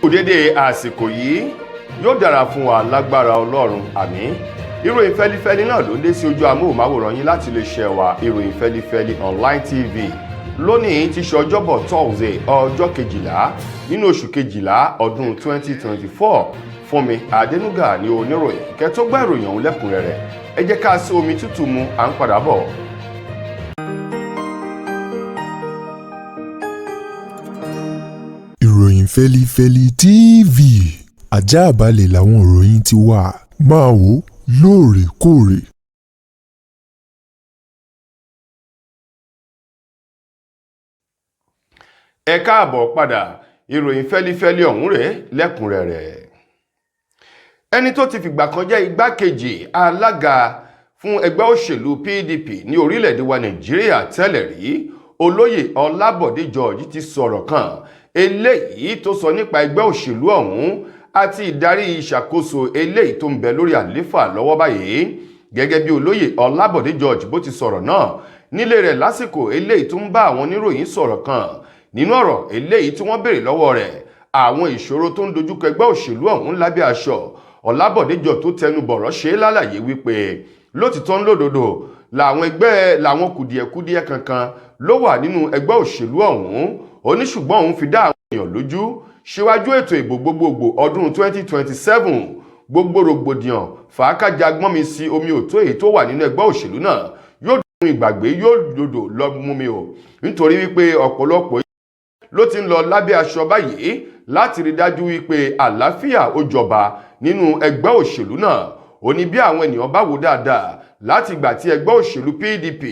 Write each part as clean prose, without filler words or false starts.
Kú dédé àsìkò yìí, yóò dára fún wa lágbára Ọlọ́run, àmín. Ìròyìn fẹ́lifẹ́li náà ló ń dé sí ojú amóhùnmáwòrán yín láti lè ṣe wa Ìròyìn Fẹ́lifẹ́li Online TV. Lónìí ti ṣe Ọjọ́bọ̀ Thursday, ọjọ́ 12 nínú oṣù 12 ọdún 2024. Fúnmi Adénúgà ní oníròyìn. Kẹ́ tó gbọ́ ìròyìn ọ̀hún lẹ́kùnrẹ́rẹ́, ẹ jẹ́ ká sí omi tútù mu, à ń padà bọ̀. Ìròyìn Fẹ́lifẹ́li TV, àjààbálẹ̀ làwọn ìròyìn ti wà, máa wò lóòrèkóòrè. Ẹ káàbọ̀ padà. Ìròyìn fẹ́lifẹ́li ọ̀hún rèé lẹ́kùnrẹ́rẹ́. Ẹni tó ti fìgbà kan jẹ́ igbákejì alága fún ẹgbẹ́ òṣèlú PDP ní orílẹ̀-èdè wa Nàìjíríà tẹ́lẹ̀ rí, Olóyè Ọlábọ̀dé George, ti sọ̀rọ̀ kan eléyìí tó sọ nípa ẹgbẹ́ òṣèlú ọ̀hún àti ìdarí ìṣàkóso eléyìí tó ń bẹ lórí àléfà lọ́wọ́ báyìí. Gẹ́gẹ́ bí Olóyè Ọlábọ̀dé George bó ti sọ̀rọ̀ náà nílé rẹ̀ lásìkò eléyìí tó ń bá àwọn oníròyìn sọ̀rọ̀ kan, nínú ọ̀rọ̀ eléyìí tí wọ́n béèrè lọ́wọ́ rẹ̀ àwọn ìṣòro tó ń dojúkọ ẹgbẹ́ òṣèlú ọ̀hún lábẹ́ aṣọ, Ọlábọ̀dé George tó tẹnu bọ̀rọ̀ ṣe é lálàyé wípé lótìtọ́ ń lódodo làwọn ẹgbẹ́ làwọn kùdìẹ̀kudiẹ kankan ló wà nínú ẹgbẹ́ òṣèlú ọ̀hún. Ó ní ṣùgbọ́n òun fi dá àwọn èèyàn lójú síwájú ètò ìbò gbogbogbò ọdún 2027, gbogbo rògbòdìyàn fàákàjà gbọ́n mi sí omi òtó èyí tó wà nínú ẹgbẹ́ òṣèlú náà yóò dùn ìgbàgbé, yóò dòdò lọ mú mi o, nítorí wípé ọ̀pọ̀lọpọ̀ ló ti ń lọ lábẹ́ aṣọ báyìí láti rí dájú wípé àlàáfíà ó jọba nínú ẹgbẹ́ òṣèlú náà. Ó ní bí àwọn ènìyàn bá wò dáadáa láti ìgbà tí ẹgbẹ́ òṣèlú PDP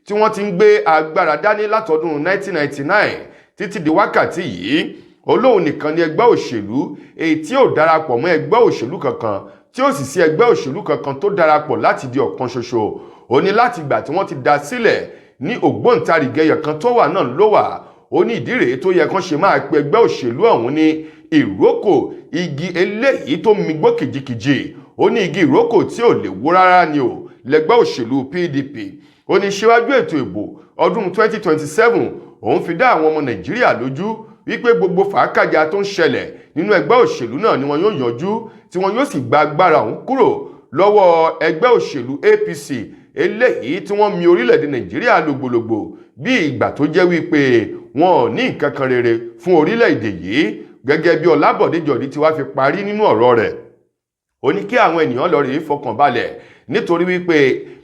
tí wọ́n ti ń gbé agbára dání látọdún 1999 títí di wákàtí yìí, olóhùn nìkan ni ẹgbẹ́ òṣèlú èyí tí ò darapọ̀ mọ́ ẹgbẹ́ òṣèlú kankan, tí ó sì sí ẹgbẹ́ òṣèlú kankan tó darapọ̀ láti di ọ̀kan ṣoṣo. Ó ní láti ìgbà tí wọ́n ti dá sílẹ̀ ní ògbóǹtarìgì ẹyọ kan tó wà náà ló wà. Ó ní ìdí rèé tó yẹ kán ṣe máa pe ẹgbẹ́ òṣèlú ọ̀hún ní ìrókò, igi eléyìí tó migbó kìjikìji. Ó ní igi ìrókò tí ò lè wó rárá ni ò lẹ́gbẹ́ òṣèlú PDP. Ó ní síwájú ètò ìbò ọdún 2027, òun fi dá àwọn ọmọ Nàìjíríà lójú wípé gbogbo fàákàjà tó ń ṣẹlẹ̀ nínú ẹgbẹ́ òṣèlú náà ni wọn yóò yanjú, tí wọn yóò sì gba agbára òun kúrò lọ́wọ́ ẹgbẹ́ òṣèlú APC eléyìí tí wọ́n mi orílẹ̀-èdè Nàìjíríà lògbòlògbò bí ìgbà tó jẹ́ wípé wọn ò ní nǹkan kan rere fún orílẹ̀-èdè yìí. Gẹ́gẹ́ bí Ọlábọ̀dé George ti wá fi parí nínú ọ̀rọ̀ rẹ̀, ó ní kí àwọn ènìyàn lọ rèé fọkàn balẹ̀, nítorí wípé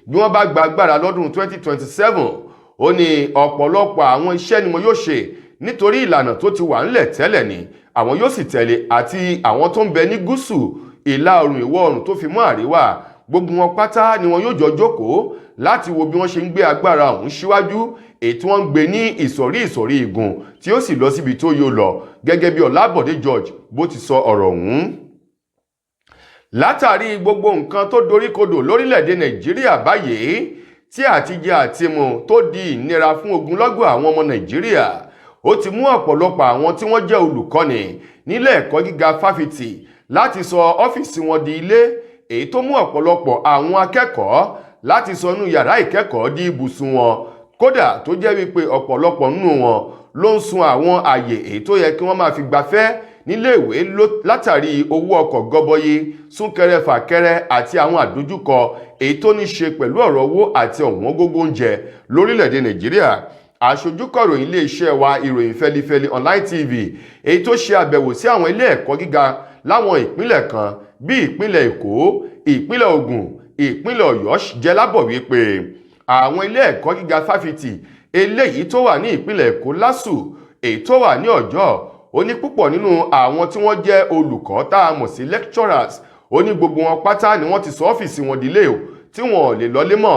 bí wọ́n bá gba agbára lọ́dún 2027, ó ní ọ̀pọ̀lọpọ̀ àwọn iṣẹ́ ni wọn yóò ṣe, nítorí ìlànà tó ti wà ńlẹ̀ tẹ́lẹ̀ ni àwọn yóò sì tẹ̀lé, àti àwọn tó ń bẹ ní gúúsù, ìlà oòrùn, ìwọ̀ oòrùn tó fi mọ́ àríwá, gbogbo wọn pátá ni wọn yóò jọ jókòó láti wo bí wọ́n ṣe ń gbé agbára ọ̀hún síwájú, èyí tí wọ́n ń gbé ní ìsọ̀rí ìsọ̀rí igun tí ó sì lọ síbi tó yóò lọ. Gẹ́gẹ́ bí Ọlábọ̀dé George bó ti sọ ọ̀rọ̀ ọ̀hún, látàrí gbogbo nǹkan tó doríkodò lórílẹ̀‐èdè Nàìjíríà báyìí, tí àtijẹ àtimu tó di ìnira fún ogunlọ́gọ̀ àwọn ọmọ Nàìjíríà, ó ti mú ọ̀pọ̀lọpọ̀ àwọn tí wọ́n jẹ́ olùkọ́ni nílé ẹ̀kọ́ gíga fáfitì láti sọ ọ́fíìsì wọn di ilé, èyí tó mú ọ̀pọ̀lọpọ̀ àwọn akẹ́kọ̀ọ́ láti sọ inú yàrá ìkẹ́kọ̀ọ́ di ibùsùn wọn, kódà tó jẹ́ wípé ọ̀pọ̀lọpọ̀ nínú wọn ló ń sun àwọn àyè èyí tó yẹ kí wọ́n máa fi gbafẹ́ níléèwé látàrí owó ọkọ̀ gọbọyé, súnkẹrẹ fàkẹrẹ àti àwọn àdójúkọ èyí tó ní ṣe pẹ̀lú ọ̀rọ̀ owó àti ọ̀wọ́n gógó oúnjẹ lórílẹ̀‐èdè Nàìjíríà. Aṣojúkọ̀ròyìn iléeṣẹ́ wa Ìròyìn Fẹ́lifẹ́li Online TV èyí tó ṣe àbẹ̀wò sí àwọn ilé ẹ̀kọ́ gíga láwọn ìpínlẹ̀ kan bí ìpínlẹ̀ Èkó, ìpínlẹ̀ Ògùn, ìpínlẹ̀ Ọ̀yọ́ jẹ́ lábọ̀ wípé àwọn ilé ẹ̀kọ́ gíga fáfitì eléyìí tó wà ní ìpínlẹ̀ Èkó, LASU, èyí tó wà ní Ọ̀jọ́, ó ní púpọ̀ nínú àwọn tí wọ́n jẹ́ olùkọ́ tá a mọ̀ sí lecturers, ó ní gbogbo wọn pátá ni wọ́n ti sọ ọ́fíìsì wọn dílé o, tí wọn ò lè lọlé mọ́.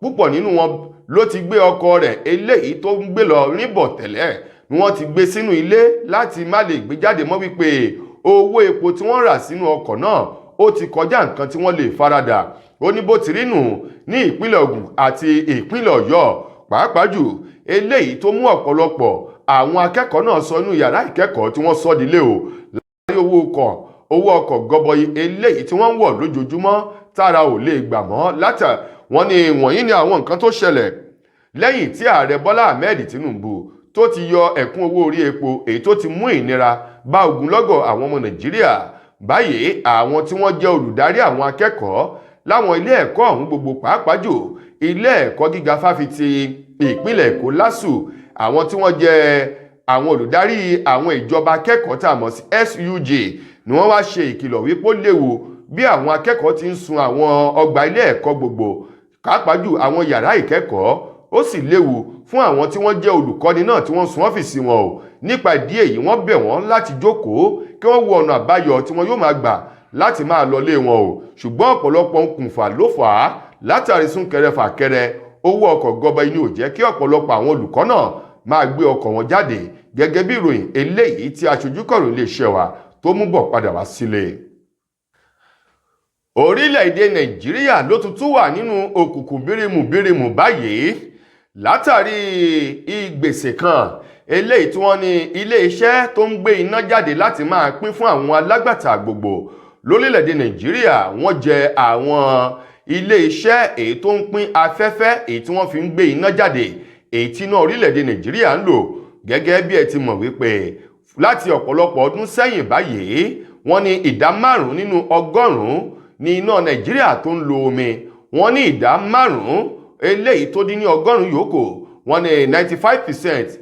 Púpọ̀ nínú wọn ló ti gbé ọkọ̀ rẹ̀ eléyìí tó ń gbé lọ ríbọ̀ tẹ́lẹ̀ ni wọ́n ti gbé sínú ilé láti má lè gbé jáde mọ́, wípé owó epo tí wọ́n rà sínú ọkọ̀ náà ó ti kọjá nǹkan tí wọ́n lè faradà. Ó ní bó ti rí nù ní ìpínlẹ̀ Ògùn àti ìpínlẹ̀ Ọ̀yọ́ pàápàá jù, eléyìí tó mú ọ̀pọ̀lọpọ̀ àwọn akẹ́kọ̀ọ́ náà sọ inú yàrá ìkẹ́kọ̀ọ́ tí wọ́n sọ dílé o, láàárín owó ọkọ̀ gọbọi eléyìí tí wọ́n ń wọ̀ lójoojúmọ́ tára ò lè gbà mọ́ látà. Wọ́n ní wọ̀nyí ni àwọn nǹkan tó ṣẹlẹ̀ lẹ́yìn tí Ààrẹ Bọ́lá Ahmed Tinubu tó ti yọ ẹ̀kún owó orí epo, èyí tó ti mú ìnira Bá ogunlọ́gọ̀ àwọn ọmọ Nàìjíríà. Báyìí, àwọn tí wọ́n jẹ́ olùdarí àwọn akẹ́kọ̀ọ́ láwọn ilé ẹ̀kọ́ ọ̀hún gbogbo, pàápàá jù ilé ẹ̀kọ́ gíga fáfitì ìpínlẹ̀ Èkó, LASU, àwọn tí wọ́n jẹ́ àwọn olùdarí àwọn ìjọba akẹ́kọ̀ọ́ tá a mọ̀ sí SUG ni wọ́n wá ṣe ìkìlọ̀ wípé ó léwu bí àwọn akẹ́kọ̀ọ́ ti ń sun àwọn ọgbà ilé ẹ̀kọ́ gbogbo, pàápàá jù àwọn yàrá ìkẹ́kọ̀ọ́. Ó sì léwu fún àwọn tí wọ́n jẹ́ olùkọ́ni náà tí wọ́n sun ọ́fíìsì wọn o. Nípa ìdí èyí, wọ́n bẹ̀ wọ́n láti jókòó kí wọ́n wo ọ̀nà àbáyọ tí wọ́n yóò máa gbà láti máa lọlé wọn o. Ṣùgbọ́n ọ̀pọ̀lọpọ̀ okùnfà ló fà á látàrí súnkẹrẹ fàkẹrẹ, owó ọkọ̀ gọbọi ni ò jẹ́ kí ọ̀pọ̀lọpọ̀ àwọn olùkọ́ náà máa gbé ọkọ̀ wọn jáde, gẹ́gẹ́ bí ìròyìn eléyìí tí aṣojú kọ̀ròyìn iléeṣẹ́ wa tó mú bọ̀ padà wá sílé. Orílẹ̀-èdè Nàìjíríà ló tuntun wà nínú òkùnkùn bírímù bírímù báyìí látàrí ìgbèsè kan eléyìí tí wọ́n ní ilé-iṣẹ́ tó ń gbé iná jáde láti máa pín fún àwọn alágbàtà gbogbo lórílẹ̀-èdè Nàìjíríà. Wọ́n jẹ àwọn ilé-iṣẹ́ èyí tó ń pín afẹ́fẹ́ èyí tí wọ́n fi ń gbé iná jáde, èyí tí iná orílẹ̀-èdè Nàìjíríà ń lò. Gẹ́gẹ́ bí ẹ ti mọ̀ wípé láti ọ̀pọ̀lọpọ̀ ọdún sẹ́yìn báyìí, wọ́n ní ìdá 5 nínú 100 ní iná Nàìjíríà tó ń lo omi. Wọ́n ní ìdá 5 eléyìí tó dín ní 100 yòókù, wọ́n ní 95%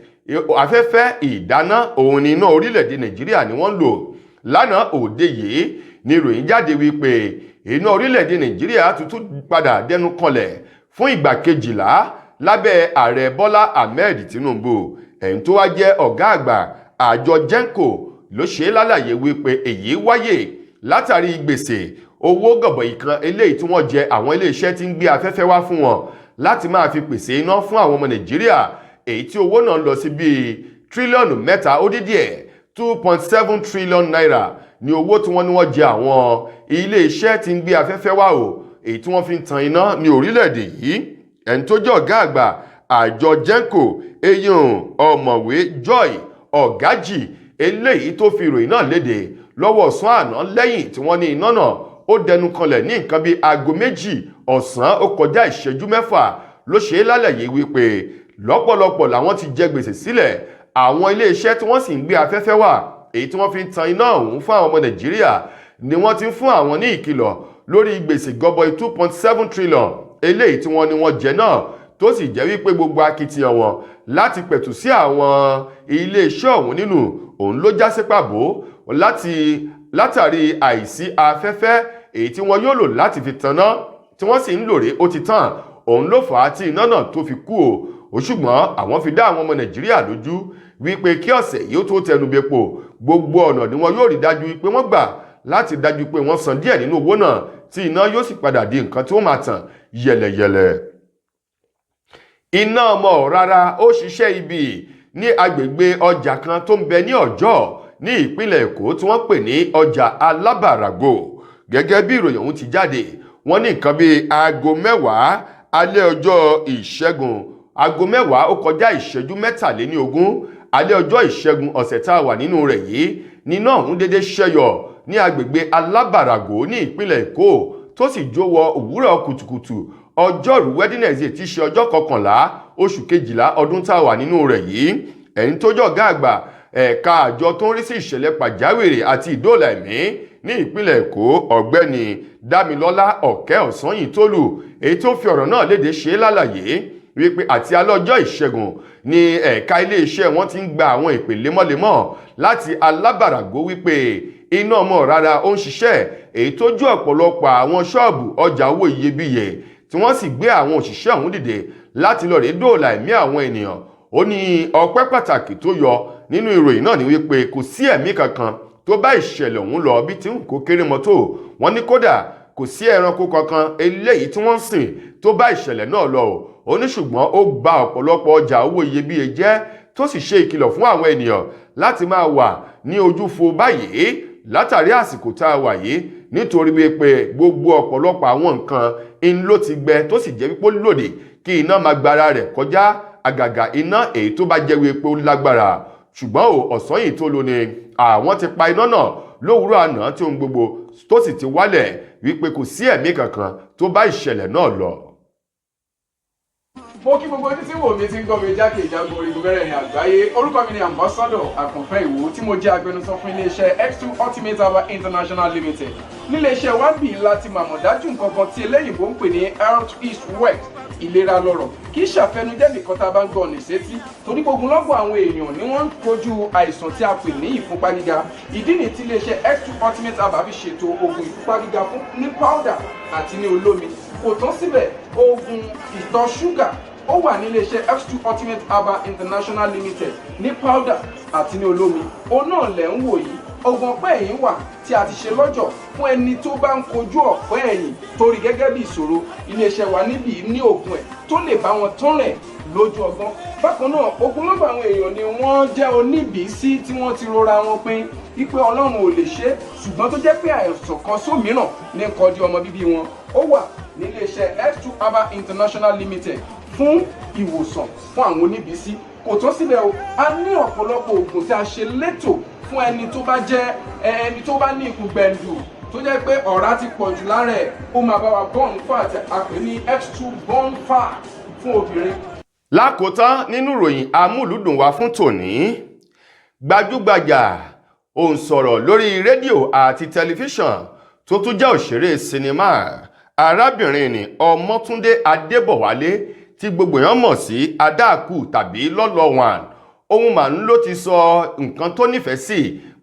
afẹ́fẹ́ ìdáná òun ní iná orílẹ̀-èdè Nàìjíríà ni wọ́n ń lò. Lánàá òde yìí ni ìròyìn jáde wípé iná orílẹ̀-èdè Nàìjíríà tuntun padà dẹnu kọlẹ̀ fún ìgbà 12 lábẹ́ ààrẹ Bọ́lá Ahmed Tinubu. Ẹ̀yìn tó wá jẹ́ ọ̀gá àgbà àjọ GENCO ló ṣe é lálàyé wípé èyí wáyé látàrí gbèsè owó gọ̀bọ̀yì kan eléyìí tí wọ́n jẹ àwọn iléeṣẹ́ tí ń gbé afẹ́fẹ́ wá fún wọn láti máa fi pèsè iná fún àwọn ọmọ Nàìjíríà, èyí tí owó náà lọ sí bíi tírílíọ̀nù 3 ó dín díẹ̀, ₦2.7 trillion ní owó tí wọ́n ní wọ́n jẹ àwọn iléeṣẹ́ tí ń gbé afẹ́fẹ́ wá o, èyí tí wọ́n fi ń tan iná ní orílẹ̀-èdè yìí. Ẹni tó jẹ́ ọ̀gá àgbà àjọ GENCO, eyín ọ̀mọ̀wé Joy Ogaji, eléyìí tó fi ìròyìn náà léde lọ́wọ́ ọ̀sán àná lẹ́yìn tí wọ́n ní iná náà ó dẹnu kanlẹ̀ ní nǹkan bíi aago 2 ọ̀sán ó kọjá ìṣẹ́jú 6, ló ṣe é lálàyé wípé lọ́pọ̀lọpọ̀ làwọn ti jẹ gbèsè sílẹ̀. Àwọn iléeṣẹ́ tí wọ́n sì ń gbé afẹ́fẹ́ wà, èyí tí wọ́n fi ń tan iná ọ̀hún fún àwọn ọmọ Nàìjíríà, ni wọ́n ti ń fún àwọn ní ìkìlọ̀ lórí gbèsè gọbọi 2.7 trillion eléyìí tí wọ́n ní wọ́n jẹ náà, tó sì jẹ́ wípé gbogbo akitiyan wọn láti pẹ̀tù sí àwọn iléeṣẹ́ ọ̀hún nínú òun ló já sí pàbó láti látàrí àìsí afẹ́fẹ́ èyí tí wọ́n yóò lò láti fi tanná, tí wọ́n sì ń lò rè ó ti tán. Òun ló fà á tí iná náà tó fi kú o. Ó ṣùgbọ́n àwọn fi dá àwọn ọmọ Nàìjíríà lójú wípé kí ọ̀sẹ̀ yìí ó tó tẹnu bepo, gbogbo ọ̀nà ni wọn yóò rí dájú wípé wọ́n gbà láti dájú pé wọ́n san díẹ̀ nínú owó náà, tí iná yóò sì padà di nǹkan tí ó máa tàn yẹ̀lẹ̀yẹ̀lẹ̀. Iná ọmọ rárá ó ṣiṣẹ́ ibi ní agbègbè ọjà kan tó ń bẹ ní Ọjọ́ ní ìpínlẹ̀ Èkó tí wọ́n pè ní ọjà Alábàràgò. Gẹ́gẹ́ bí ìròyìn ọ̀hún ti jáde, wọ́n ní nǹkan bíi aago 10 alẹ́ ọjọ́ Ìṣẹ́gun, aago 10 ó kọjá ìṣẹ́jú 23 alẹ́ ọjọ́ Ìṣẹ́gun ọ̀sẹ̀ tá a wà nínú rẹ̀ yìí, níná ọ̀hún dédé ṣẹ́yọ ní agbègbè Alábàràgò ní ìpínlẹ̀ Èkó, tó sì jó wọ òwúrọ̀ kùtùkùtù ọjọ́rú Wednesday, tí í ṣe ọjọ́ 11 oṣù 12 ọdún tá a wà nínú rẹ̀ yìí. Ẹni tó jẹ́ ọ̀gá àgbà ẹ̀ka àjọ tó ń rí sí ìṣẹ̀lẹ̀ pàjáwìrì àti ìdóòlà ẹ̀mí ní ìpínlẹ̀ Èkó, Ọ̀gbẹ́ni Dámilọ́lá Ọ̀kẹ́ Ọ̀sányìntólù, èyí tó fi ọ̀rọ̀ náà léde, ṣe é lálàyé wípé àti alọ́jọ́ Ìṣẹ́gun ní ẹ̀ka iléeṣẹ́ wọn ti ń gba àwọn ìpè lemọ́lemọ́ láti Alábàràgó wípé iná ọmọ rárá ó ń ṣiṣẹ́, èyí tó jó ọ̀pọ̀lọpọ̀ àwọn ṣọ́ọ̀bù ọjà owó iyebíye, tí wọ́n sì gbé àwọn òṣìṣẹ́ ọ̀hún dìde láti lọ rèé dóòlà ẹ̀mí àwọn ènìyàn. Ó ní ọpẹ́ pàtàkì tó yọ nínú ìròyìn náà ni wípé kò sí ẹ̀mí kankan tó bá ìṣẹ̀lẹ̀ ọ̀hún lọ bí tí ń kó kéré mọ́tò. Wọ́n ní kódà kò sí ẹranko kankan eléyìí tí wọ́n ń sìn tó bá ìṣẹ̀lẹ̀ náà lọ o. Ó ní ṣùgbọ́n ó ba ọ̀pọ̀lọpọ̀ ọjà owó iyebíye jẹ́, tó sì ṣe ìkìlọ̀ fún àwọn ènìyàn láti máa wà ní ojúfo báyìí látàrí àsìkò tá a wà yìí, nítorí wípé gbogbo ọ̀pọ̀lọpọ̀ àwọn nǹkan ń ló ti gbẹ, tó sì jẹ́ wípé ó lòdì kí iná máa gbára rẹ̀ kọjá, àgàgà iná èyí tó bá jẹ́ wípé ó lágbára. Ṣùgbọ́n ò ọ̀sán yìí tó lò ní àwọn ti pa iná náà lówùúrọ̀ àná, tí ohun gbogbo tó sì ti wálẹ̀, wípé kò sí ẹ̀mí kankan tó bá ìṣẹ̀lẹ̀ náà lọ. Mo kí gbogbo ojú tí ń wò mí, tí ń gbọ́ mi jákè ìjágbó orígun mẹ́rẹ̀ẹ̀rin àgbáyé. Orúkọ mi ni Ambassador Àkànfẹ́ Ìwò, tí mo jẹ́ agbẹnusọ fún iléeṣẹ́ X2 Ultimate Herbal International Limited. Níléeṣẹ́ wa ń bì láti màmọ̀ dájú nǹkan kan tí eléyìnbó ń pè ní health is wealth, ìlera lọ́rọ̀. Kì í ṣàfẹnujẹ́ nìkan tá a bá ń gbọ́ ọ̀nà ìsétí, torí gbogbo lọ́gbọ̀n àwọn èèyàn ni wọ́n ń kojú àìsàn tí a pè ní ìfúnpá gíga. Ìdí nìyí tí iléeṣẹ́ X2 Ultimate Herbal fi ṣètò oògùn ìfúnpá gíga fún ní powder àti ní olómi. Kò tán síbẹ̀, oògùn ìtọ̀ ṣúgà ó wà ní iléeṣẹ́ X2 Ultimate Herbal International Limited ní powder àti ní olómi. Òun náà lẹ̀ ń wò yìí. Oògùn ọ̀pẹ́ ẹ̀yìn wà tí a ti ṣe lọ́jọ̀ fún ẹni tó bá ń kojú ọ̀pẹ́ ẹ̀yìn torí gẹ́gẹ́ bí ìṣòro. Iléeṣẹ́ wa níbí ní oògùn ẹ̀ tó lè bá wọn tán rẹ̀ lójú ọgbọ́n. Bákan náà, ogunlọ́gọ̀ àwọn èèyàn ni wọ́n jẹ́ oníbìísí tí wọ́n ti rora wọn pin wípé Ọlọ́run ò lè ṣe é, ṣùgbọ́n tó jẹ́ pé àìsàn kan sómìíràn ní nǹkan di ọmọ bíbí wọn. Ó wà níléeṣẹ́ X2 Herbal International Limited fún ìwòsàn fún àwọn oníbìísí. Kò tán síbẹ̀ o, a ní ọ̀pọ̀lọpọ̀ oògùn tí a ṣe létò fún ẹni tó bá jẹ́ ẹni tó bá ní ikùn gbẹ̀ǹdù, tó jẹ́ pé ọ̀rá ti pọ̀ jù lára ẹ̀. Ó máa bá wa burn fat, a pè ní X2 burn fat fún obìnrin. Lákòótán nínú ìròyìn amúlùúdùn wa fún tòní, gbajúgbajà òǹsọ̀rọ̀ lórí rédíò àti tẹlifíṣàn tó tún jẹ́ òṣèré sinimá, arábìnrin ní Ọmọ́túndé Adébọ̀wálé, tí gbogbo èèyàn mọ̀ sí Adáàkú tàbí Lọ́lọ́ One, ohun màá ló ti sọ nǹkan tó nífẹ̀ẹ́ sí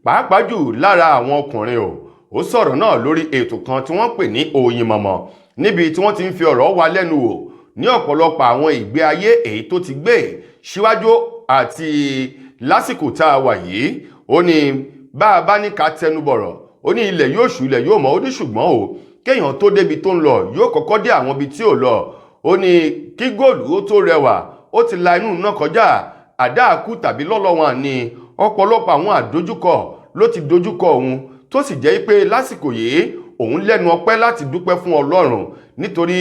pàápàá jù lára àwọn ọkùnrin o. Ó sọ̀rọ̀ náà lórí ètò kan tí wọ́n pè ní Òyìnmọ̀mọ̀, níbi tí wọ́n ti ń fi ọ̀rọ̀ wa lẹ́nu wò ní ọ̀pọ̀lọpọ̀ àwọn ìgbé ayé èyí tó ti gbé síwájú àti lásìkò tá a wà yìí. Ó ní bá a bá ní ká tẹnubọ̀rọ̀, ó ní ilẹ̀ yóò ṣú, ilẹ̀ yóò mọ́. Ó ní ṣùgbọ́n o, kéèyàn tó débi tó ń lọ, yóò kọ́kọ́ dé àwọn ibi tí ò lọ. Ó ní kí góòlù ó tó rẹwà, ó ti la inú náà kọjá. Àdáàkú tàbí Lọ́lọ́wọ́n ní ọ̀pọ̀lọpọ̀ àwọn àdójúkọ ló ti dojúkọ òun, tó sì jẹ́ pé lásìkò yìí òun lẹ́nu ọpẹ́ láti dúpẹ́ fún Ọlọ́run, nítorí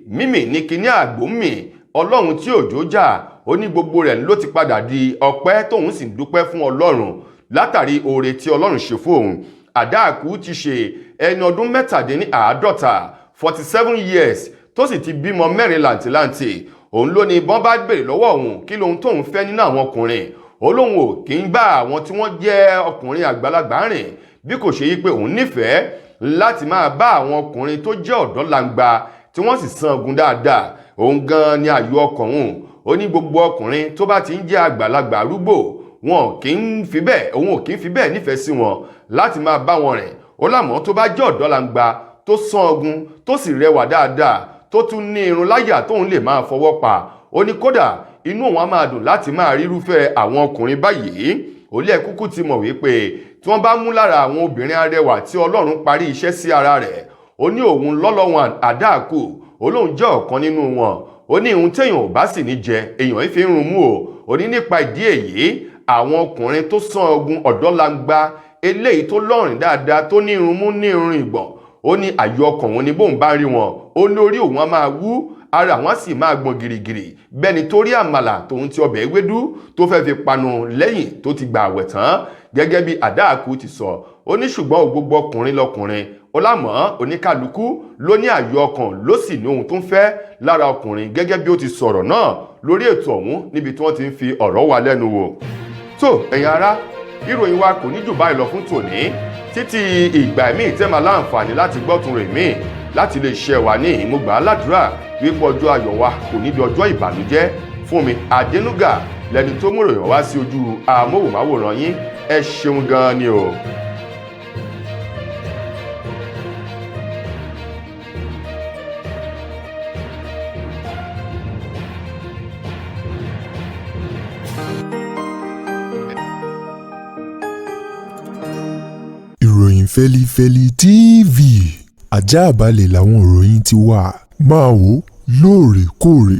mímì ní kíní àgbò mì, Ọlọ́run tí òjò jà. Ó ní gbogbo rẹ̀ ló ti padà di ọpẹ́, tóun sì ń dúpẹ́ fún Ọlọ́run látàrí oore tí Ọlọ́run ṣe fún òun. Àdáàkú ti ṣe ẹni ọdún 47, 47 years, tó sì ti bímọ mẹ́rin làǹtìlanti. Òun ló ní bọ́n bá béèrè lọ́wọ́ òun kí lóhun tóun fẹ́ nínú àwọn ọkùnrin, ó lóun ò kí ń bá àwọn tí wọ́n jẹ́ ọkùnrin àgbàlagbà rìn, bí kò ṣe yí pé òun nífẹ̀ẹ́ láti máa bá àwọn ọkùnrin tó jẹ́ ọ̀dọ́ langba tí wọ́n sì san ogun dáadáa. Òun gan ni àyò ọkàn òun. Ó ní gbogbo ọkùnrin tó bá ti ń jẹ́ àgbàlagbà arúgbó, wọn kì í fi bẹ́ẹ̀, òun ò kì í fi bẹ́ẹ̀ nífẹ̀ẹ́ sí wọn láti máa bá wọn rìn. Ó lámọ́ tó bá jẹ́ ọ̀dọ́ langba tó san ogun, tó sì rẹwà dáadáa, tó tún ní irun láyà tóun lè máa fọwọ́ pa, ó ní kódà inú òun á máa dùn láti máa rírúfẹ́ àwọn ọkùnrin báyìí. Olé kúkú ti mọ̀ wípé tí wọ́n bá mú lára àwọn obìnrin arẹwà tí Ọlọ́run parí iṣẹ́ sí ara rẹ̀, ó ní òun Lọ́lọ́wọ́n Àdáàkù, ó lóun jẹ́ ọ̀kan nínú wọn. Ó ní ohun téèyàn ò bá sì ní jẹ, èèyàn fi ń run mú o. Ó ní nípa ìdí èyí, àwọn ọkùnrin tó sán ogun, ọ̀dọ́langba eléyìí tó lọ́rìn dáadáa, tó ní irun mú, ní irun ìgbọ̀n, ó ní àyò ọkàn òun ni. Bóun bá rí wọn, ó ní orí òun á máa wú, ara àwọn á sì máa gbọ̀n gìrìgìrì bẹ́ni tó rí àmàlà tòun ti ọbẹ̀ ewédú tó fẹ́ fi panu lẹ́yìn tó ti gba àwẹ̀ tán, gẹ́gẹ́ bí Àdáàkú ti sọ. Ó ní ṣùgbọ́n gbogbo ọkùnrin lọkùnrin, ó lámọ́ oníkálukú ló ní àyò ọkàn, ló sì ní ohun tó ń fẹ́ lára ọkùnrin, gẹ́gẹ́ bí ó ti sọ̀rọ̀ náà lórí ètò ọ̀hún níbi tí wọ́n ti ń fi ọ̀rọ̀ wa lẹ́nu wò. Tó ẹ̀yin ará, ìròyìn wa kò ní jù báyìí lọ fún tòní. Títí ìgbà míì tẹ́ máa láǹfààní láti gbọ́tun rè míì láti lè ṣe wà ní ìmúgbà aládùúrà wípé ọjọ́ ayọ̀ wa kò ní di ọjọ́ ìbànújẹ́. Fún mi Adénúgà lẹni tó mú ìròyìn wá sí ojú amóhùnmáwòrán yín. Ẹ ṣeun gan-an ni o. Ìròyìn Fẹ́lifẹ́li TV, ajáàbalẹ̀ làwọn ìròyìn ti wà. Máa wò lóòrèkóòrè.